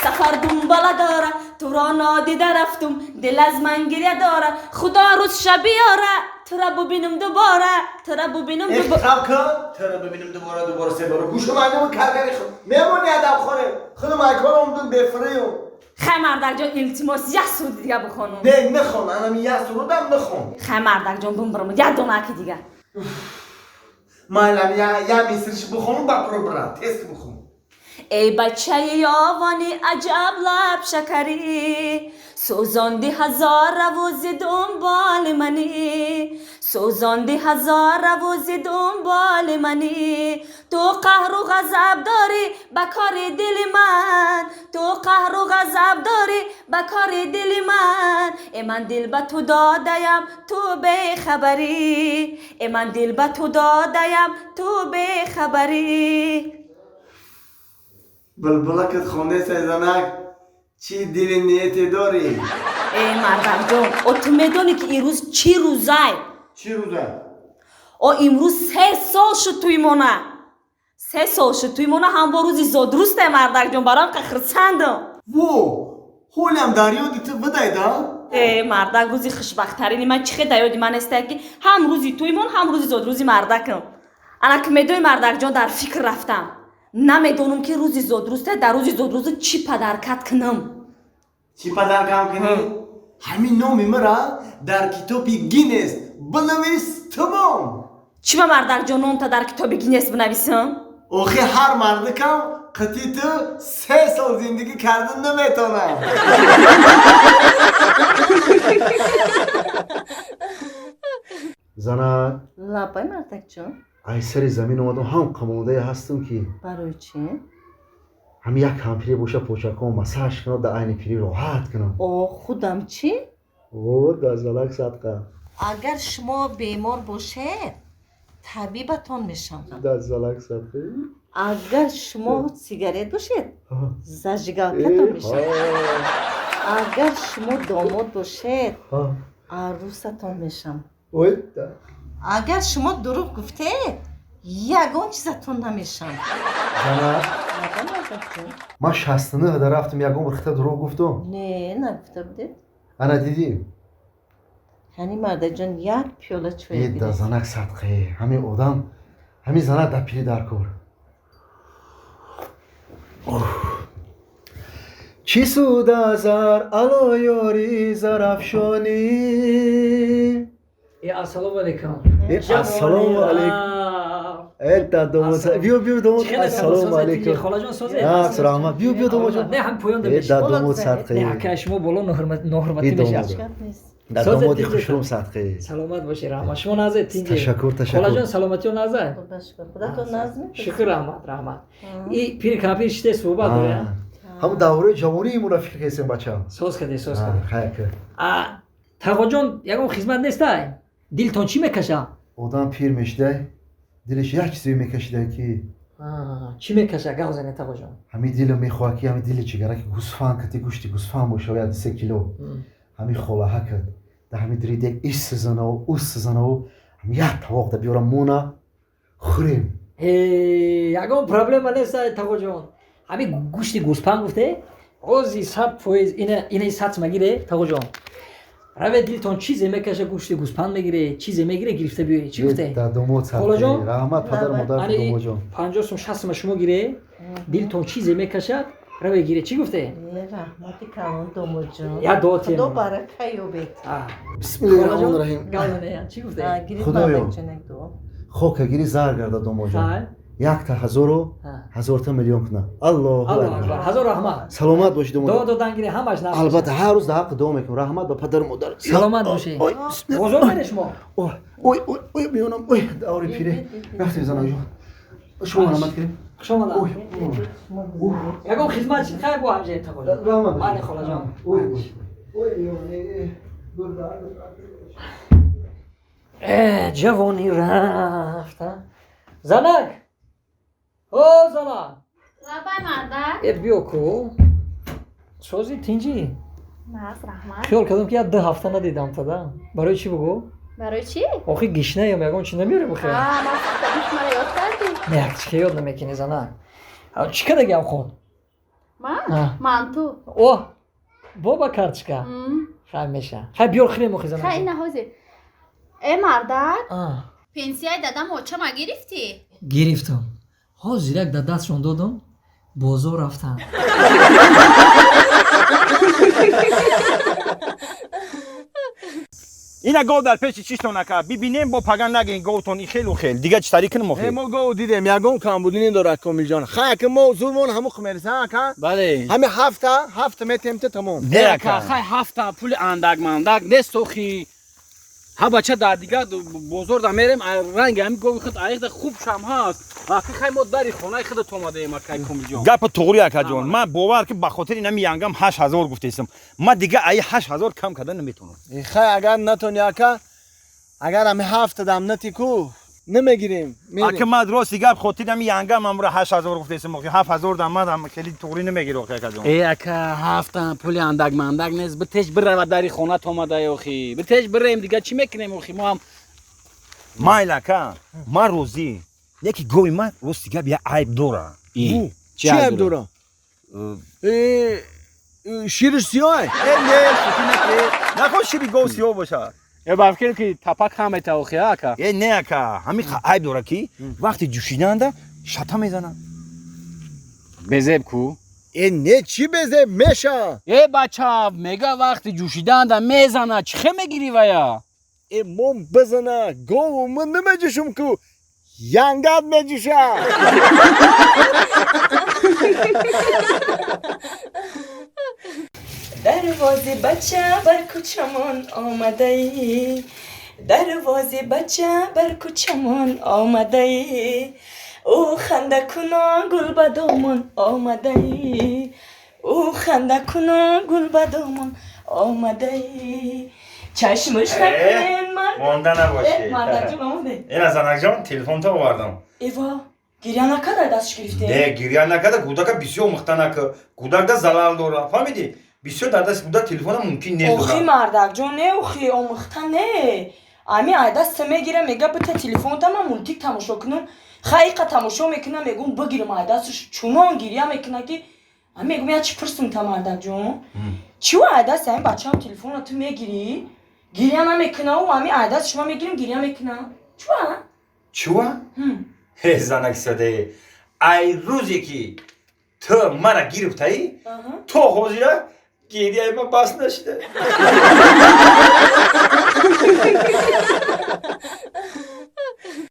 Сафар дунбола дора, туро нодида рафтум, дил аз ман гиря дора, худо рӯз шабиёра, тура бубинум дубора, тура бубинум дубора. Ихтирам кун, тура бубинум дубора, дубора се бора. Гӯшу майдум каргари худ. Мемони адам хоне. Худу майкор омдун бефрию. Хай мардакҷон, илтимос, як суруди дига бихонум. Не, нехон, анами як сурудам нехон. Хай мардакҷон, бумбурум, як донаки дига. Майлам, я мисриш бихонум, ба пробра, тест бихон. Эй бачаи ёвони аҷаб лаб шакарӣ, сӯзонди ҳазор равози дунболи манӣ, сӯзонди ҳазор равози дунболи манӣ, ту қаҳру ғазаб дорӣ ба кори дили ман, ту қаҳру ғазаб дорӣ ба кори дили ман, э ман дил ба ту додаям, ту бехабарӣ, э ман дил ба ту додаям, ту бехабарӣ. Булбулакат хонде сайзанак, чӣ дили ниете дорӣ? Э мардакҷон, о ту медонӣ ки имрӯз чӣ рӯзай? Чӣ рӯза? О имрӯз 3 сол шуд туймона. 3 сол шуд туймона, ҳам бо рӯзи зодрӯзте, мардакҷон, барам қа хурсандам. Во, ҳолям дар ёди ту бидай да? Э мардак, рӯзи хушбахттарини ман, чӣ хел дар ёди ман нестае, ки ҳам рӯзи туймон, ҳам рӯзи зодрӯзи мардакам. Ана ки медони, мардакҷон, дар фикр рафтам. Намедонам ки рӯзи зодрӯзте, дар рӯзи зодрӯза чӣ подаркат кунам. Чӣ подаркам кунӣ? Ҳамин номи мара дар китоби Гиннес бинавис, тамом. Чӣ ба, мардакҷон, номта дар китоби Гиннес бинависам? Охи ҳар мардакам қити ту 3 сол зиндагӣ кардан наметонам. Занак. Лабай, мардакҷон. Ай сари замин омадам, ҳам қамондае ҳастам ки. Барои чӣ? Ҳам як кампире боша, почаком массаж кунад, да айни пирӣ роҳат кунам. О, худам чӣ? О, да занак садқа. Агар шумо бемор бошед, табибатон мешавам. Да занак садқа. Агар шумо сигарет бошед, зажигалкатон мешавам. Агар шумо домод бошед, арӯсатон мешавам. Ой да. Агар шумо дурӯғ гуфтед, ягон чизатон намешавам. Занак. Лабай, мардакҷон. Ман 69 да рафтам, ягон бор хита дурӯғ гуфтум? Не, нагуфта будед. Ана дидӣ. Яъне, мардакҷон, як пиёла чой Э да гиред. занак садқе, ҳамин одам, ҳамин занак дар пирӣ дар кор. Чӣ суд азар ало ёри зарафшонӣ. Э, ассалому алайкум. Э, ассалому алайкум. Э да домод, биё, биё, домод, ассалому алайкум. Холаҷон, созе? Нақс, раҳмат, биё, биё, домодҷон. Не, ҳам поён Э да домод Не, садқе. ака, шумо боло ноҳурматӣ Э, домод. мешавад. Гап нест. Да Созе, домоди тинҷе. хушрум садқе. Саломат бошед, раҳмат. Шумо назе, тинҷе? Ташаккур, ташаккур. Холаҷон, саломатиё наза? Худо шукр, худатон назм мекунед? Шукр, раҳмат, раҳмат. И пири кампир шите суҳбат дорем. Ҳамун давраи ҷавонии моро фикр кардем, бачам. Соз каде, соз каде. Хайр ка. А тағоҷон, ягон хизмат нестай? Дилтон чӣ мекаша? Одам пир мешидай, дилаш як чизе мекашидай ки. Чӣ мекаша, гап зане, тағоҷон? Ҳамин дило мехоҳад ки ҳамин дили чигараки гӯсфанд кати, гӯшти гӯсфанд боша, як 3 кило, ҳамин холаҳа кад да ҳамин дридек ис сизанаву ус сизанаву, ҳамин як тавоқ да биёра мона, хӯрем. Э, ягон проблема нестай, тағоҷон. Ҳамин гӯшти гӯспанд гуфте, ози 100% ина 100 сума гире, тағоҷон. Раве, дилтон чизе мекаша, гӯшти гӯспанд мегире, чизе мегире, гирифта биёре. Чӣ гуфте? Да домод садқе. Холаҷон? Раҳмат, падару модар, Ани домодҷон. 50 сум, 60 сума шумо гире, дилтон чизе мекашад, раве, гире. Чӣ гуфте? Не, раҳмати калон, домодҷон. Як дуо тем. Худо барака ёбед. Бисмиллоҳи раҳмони раҳим. Гап зане, чӣ гуфте? Гиред, Худоё. мардакҷон, як дуо. Хока гири, зар гарда, домодҷон. Хай. Якта ҳазору ҳазорта миллион кунад, аллоҳу Аллоҳу акбар. акбар, ҳазор раҳмат. Саломат бошӣ, Дуо домод. додан гире, ҳамаш нақш. Албатта, ҳар рӯз дар ҳаққи дуо мекунам. Раҳмат ба падару модар. Саломат бошӣ. Ой, бисмилла. Бозор мере шумо? Ой, ой, ой, ой, меёнам, ой, даври пире рафтем. Занаҷон, шумо раҳмат кунед. Хуш омадам. Ой. Ягон хизмат чӣ, хай, бо ҳамҷаем, тағоҷон. Раҳмат. Мани, холаҷон. Ой, ой, ой, меёне. Э, ҷавонӣ рафта. Занак, о занак. Лабай, мардак. Э, биё ку, сози, тинҷӣ? Нағз, раҳмат. Хиёл кардам ки як ду ҳафта надидам тада. Барои чӣ бугӯ? Барои чӣ? Охи гишнаям, ягон чӣ намеёрем охи? А, ман пухтагиш мара ёд кардӣ? Не, як чӣ ёд намекунӣ зана. Чӣ кардагиам хон? Ман? А. Манту. О, боба карточка. Хай меша. Хай биёр хӯрем охи зана. Хай ина ҳозир. Э мардак, А, пенсияи дадам очама гирифтӣ? Гирифтам. Ҳозир як дар дастшон додам, бозор рафтам. Ина гов дар пеши чиштон ака бибинем, бо паган нагин говтон и хелу хел дига чӣ тари кунем охи? Мо гов дидем, ягон камбудӣ надорад Комилҷон. Хай ака, мо зурмон ҳамуқ мереса ака. Бале. Ҳами ҳафта метем те, тамом. Не ака. Хай ҳафта пули андак мандак нест охи. Ҳа бача, дар дигар бозор да мерем, ранги ҳами гови худ аиқда хуб шам ҳаст. Ака, хай мо дари хонаи худат омадаем, акай Комилҷон. Гапа туғри акаҷон, ман бовар ки ба хотири инами янгам 8000 гуфтесам. Ман дига аи 8000 кам карда наметавонам. Хай агар натони ака, агар ҳами ҳафта дам нати ку, намегирем. Ака, ман рости гап хотири ҳами янгам амра 8000 гуфтесам охи, 7000 дам ман хеле туғри намегири охи акаҷон. Э ака, ҳафта пули андак мандак нест, битеш бирава, дари хонат омадай охи. Битеш бирем, дига чӣ мекунем охи мо ҳам. Майли ака, ман розӣ. Яки гови ман рости гап як айб дора. Чӣ айб дора? Шириш сиёҳ? Э не, шӯхӣ наке, нахоҳ шири гов сиёҳ бошад. Э, ба фикр ки тапак ҳам мета охи, ака. Э не ака, ҳамин айб дора ки вақти ҷӯшиданда шата мезанад. Безеб ку? Э не, чӣ безеб меша? Э бача, мега вақти ҷӯшиданда мезана, чӣ хе мегирӣ вая? Э мом бизана, гову ман намеҷӯшум ку, янгат меҷӯша. Дарвози бача бар кӯчамон омадаӣ, дарвози бача бар кӯчамон омадаӣ, ӯ хандакунон гул ба домон омадаӣ, ӯ хандакунон гул ба домон омадаӣ, чашмаш накунен мард. Монда набошӣ. Мардакҷон, омоде? Ина занакҷон, телефонто овардам. Эва, гиря накарда дастш гирифте? Не, гиря накарда, кӯдака бисёр мухта нака, кӯдакда залал дора, фаҳмидӣ? Бисёр дар дасти кӯдак телефона мумкин нест. Охи мардакҷон, не, охи омӯхта не, ами ай даста мегира, мега бита телефонта, ман мультик тамошо кунам. Хай иқа тамошо мекунам, мегум бигирам ай дасташ, чунон гиря мекуна ки ами мегум я чӣ пурсум та, мардакҷон, чӣ ай дасти ами бачаам телефонро ту мегирӣ, гиря намекунау, ами ай даст шума мегирим, гиря мекуна, чуа? Чуа? Ҳе занак содае, ай рӯзе ки ту мара гирифтаӣ, то ҳозира гиряи ман бас нашуда.